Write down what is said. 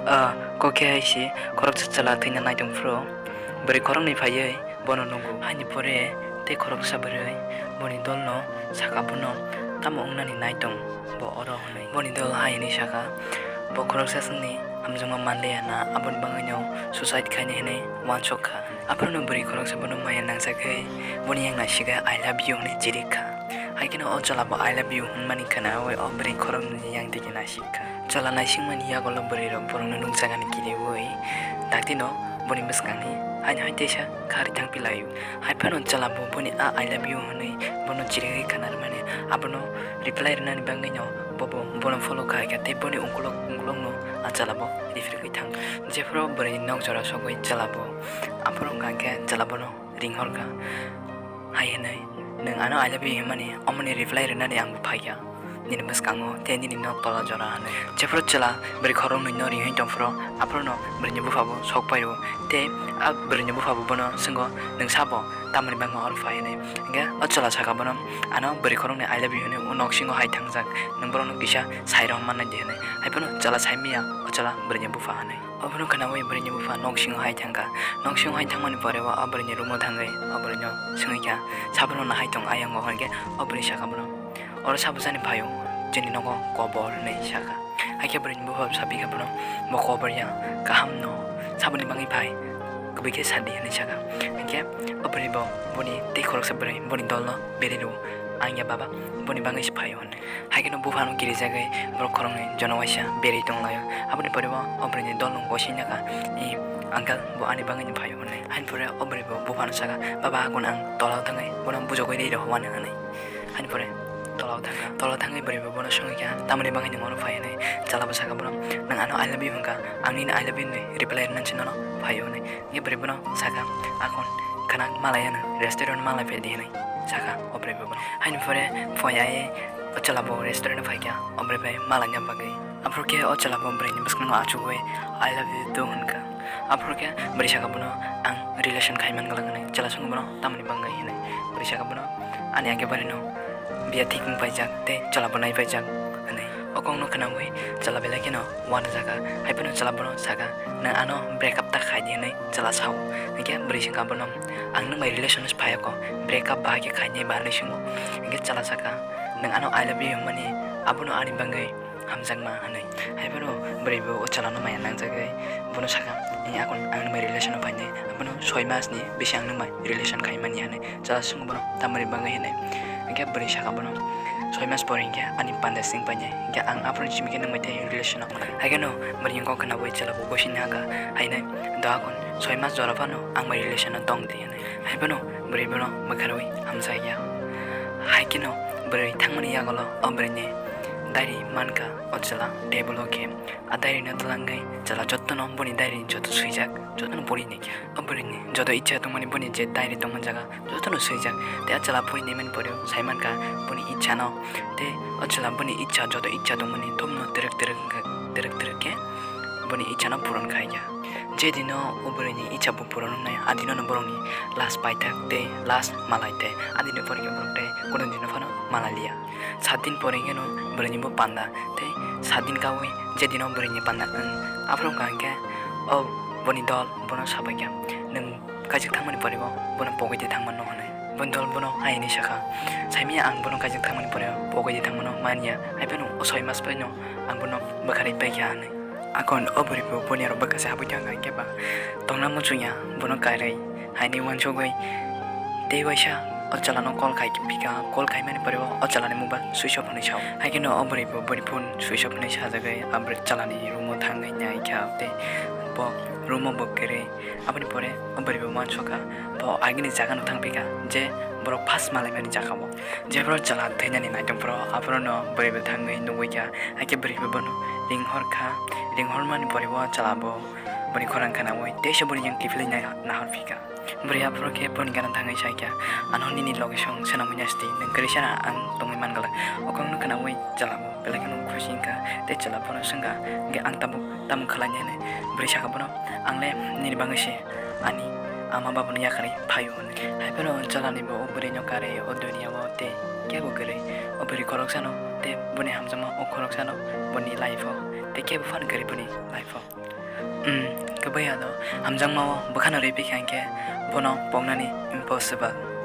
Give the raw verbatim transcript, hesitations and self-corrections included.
Ah, kok khe hai se khoroksa chwla thwina nai tong phuru bwrwi khoroknwi phaiwi bono nukgo. Haini pore tei khoroksa bwrwi boni dolno saka, bono tamo wngnani nai tong bo oro hwnwi. Boni dol hai hwnwi saka, bo khoroksa chwngni hamjakma manliya na, aboni bagwino suicide khainai hwnwi uansuk kha. Aphuru bwrwi khoroksa bono maya nangjagwi boni yang naisingwi "I love you" hwnwi chirik kha. Hai kheno o chwla bo "I love you" hwnmani khwnawi o bwrwi khoroknwi yang digi naising kha. Chwla naisingmani yagulo bwrwi rok borokno nukjakani kiriwi daktino boni bwskangni haino hai teisa kharwi thang pilaio. Hai phano chwla bo boni a "I love you" hwnwi bono chirigwi khwnarmani abono reply rwnani bagwino bobo bono follow khai kha tei boni ungkuluk ungkulukno a chwla bo rifrigwi thang kha. Jephuru bwrwini nok jora sogwi chwla bo aphuru wngkha khe chwla bono ringhor kha, hai hwnwi, "Nwng ano 'I love you' hwnmani, omoni reply rwnani ang bo phai kha nini bwskango tei nini nok tola jora," hwnwi. Jephuru chwla bwrwi khoroknwino ringwi tongphuru, aphuruno bwrwini bupha bo sok phaio tei a bwrwini bupha bo bono swngo, "Nwng sabo tamoni bagwi oro phai?" hwnwi. Hwnkhe o chwla saka bono, "Ano bwrwi khoroknwi 'I love you' hwnwi o noksingo hai thangjak, nwng borokno kisa sai rw mannai di," hwnwi. Hai phano chwla sai manya o chwla bwrwini bupha hwnwi. Obono khwnawi bwrwini bupha noksingo hai thangkha. Noksingo hai thangmani pore o bwrwini room-o thangwi o bwrwino swngwi kha, "Sabono nahai tong ayang o?" Hwnkhe o bwrwi sakha bono, "Oro sabo chani phaio, chini nogo kobor," hwnwi sakha. Hakhe bwrwini bupha sapikha bono, "Bo kobor ya, kaham no, saboni bagwi phai, kubui khe sadi," hwnwi sakha. Hakhe o bwrwi bo boni tei khoroksa bwrwi boni dolno berwi rwo, "Ang ya baba, boni bagwi se phaio," hwnwi. Hai kheno buphano kirijagwi borok khoroknwi jono waisa berwi tonglaio. Aboni pore bo o bwrwini dolno gosingya kha, "I uncle, bo ani bagwino phaio," hwnwi. Haini pore o bwrwi bo buphano sakha, "Baba, akon ang tolao thangwi bono bujogwi rw rw wani," hwnwi. Haini pore tolao thangkha. Tolao thangwi bwrwi bo bono swngwi kha, "Tamoni bagwi nwng oro phai?" hwnwi. Chwla bo sakha bono, "Nwng ano 'I love you' hwnkha, ang nini 'I love you' ni reply rwnani se nono phaio," hwnwi. Hwnkhe bwrwi bono sakha, "Akon khwna malai ano, restaurant malai phai di," hwnwi sakha o bwrwi bo bono. Haini pore phoi ai o chwla bo restaurant phaikha o bwrwi bai malaina bagwi. Aphuru khe o chwla bo bwrwini bwskango achugwi, "I love you too," hwnkha. Aphuru khe bwrwi sakha bono, "Ang relation khai man glak," hwnwi. Chwla swngo bono, "Tamoni bagwi?" hwnwi. Bwrwi sakha bono, "Ani age barino biya thik wng paijak tei chwla bo nai paijak," hwnwi. O kokno khwnawi chwla belai kheno uanajakha. Hai phano chwla bono sakha, "Nwng ano break up ta khai di," hwnwi chwla sao. Hwnkhe bwrwi swngkha bono, "Ang nwng bai relation phai oko, break up bahai khe khainai ba?" hwnwi swngo. Hwnkhe chwla sakha, "Nwng ano 'I love you' hwnmani, abono ani bagwi hamjakma," hwnwi. Hai phano bwrwi bo o chwlano maya nangjagwi bono sakha, "Ni akon ang nwng bai relation-o phainai, abono soi mas ni bisi ang nwng bai relation khai manya," hwnwi. Chwla swngo bono, "Tamoni bagwi?" hwnwi. Hwnkhe bwrwi sakha bono, "Soi mas pore hwnkhe ani panda sing painai, hwnkhe ang aphuru simi khe nwng bai tei relation-o wngnai." Hai kheno bwrwi ni kok khwnawi chwla bo gosini hakha, "Haino do akon soi mas jora phano ang bai relation-o tong di," hwnwi. Hai phano bwrwi bono mwkharwi hamjakya. Hai kheno bwrwi thangmani yagulo o bwrwini diary mankha o chwla table-o khe. A diary-no twlangwi chwla jotono boni diary joto swijak, jotono pori nai kha. O bwrwini joto icha tongmani, boni je diary tongmani jaga jotono swijak. Tei a chwla pori naimani pore sai mankha boni ichano. Tei o chwla boni icha, joto icha tongmani thumno twrwk twrwk wngkha, twrwk twrwk khe boni ichano puron khaikha. Je dino o bwrwini icha bo puron wngnai, a dinono borokni last paithak tei last malai tei a dino pore khe borok tei kono dino phano malai liya. Saat din pore kheno bwrwini bo panda tei saat din kaui je dino bwrwini panda wng, aphuru wngkha hwnkhe o boni dol bono sabaikha, "Nwng kaijak thangmani pore bo bono pogwi de thangmano," hwnwi. Boni dol bono hai hwnwi sakha, "Saimanya ang bono kaijak thangmani pore pogwi de thangmano manya, hai phano o soi mas phano ang bono bwkharwi paikha," hwnwi. Akon o bwrwi bo boni aro bwkha se habwi thangkha, hwnkhe ba tongna muchungya bono kairwi haini uansugwi tei waisa o chwlano call khai phika, call khaimani pore o chwlani mobile switch off hwnwi sao. Hai kheno o bwrwi bo boni phone switch off hwnwi sajagwi a bwrwi chwlani room-o thangwi naikha tei bo room-o bo kwrwi. Aboni pore o bwrwi bo uansukha, bo agini jagano thangphika, je borok first malaimani jagao. Jephuru chwla thwinani naitongphuru, aphuru no bwrwi bo thangwi nugwi kha, hakhe bwrwi bo bono ringhor kha. Ringhormani pore o chwla bo boni khorang khwnaui teisa boni yang kiphilwi nai-, nahorphika. Bwrwi aphuru khe boni gana thangwi saikha, "Ano nini location swnamwi nasti, nwng kwrwi sana ang tongwi man glak." O kokno khwnaui chwla bo belai kheno khusi wngkha, tei chwla bono swngkha, "Hwnkhe ang tabuk tamo khlainai?" hwnwi. Bwrwi sakha bono, "Ang le nini bagwi se ani ama babuno yakarwi phaio," hwnwi. Hai phano chwlani bo o bwrwino karwi o duniya-o tei kebo kwrwi. O bwrwi khoroksano tei boni hamjakma o khoroksano boni life-o tei kebo phano kwrwi boni life-o. Umm, kwbwi ano, hamjakmao bwkhano ripikha hinkhe bono poknani impossible.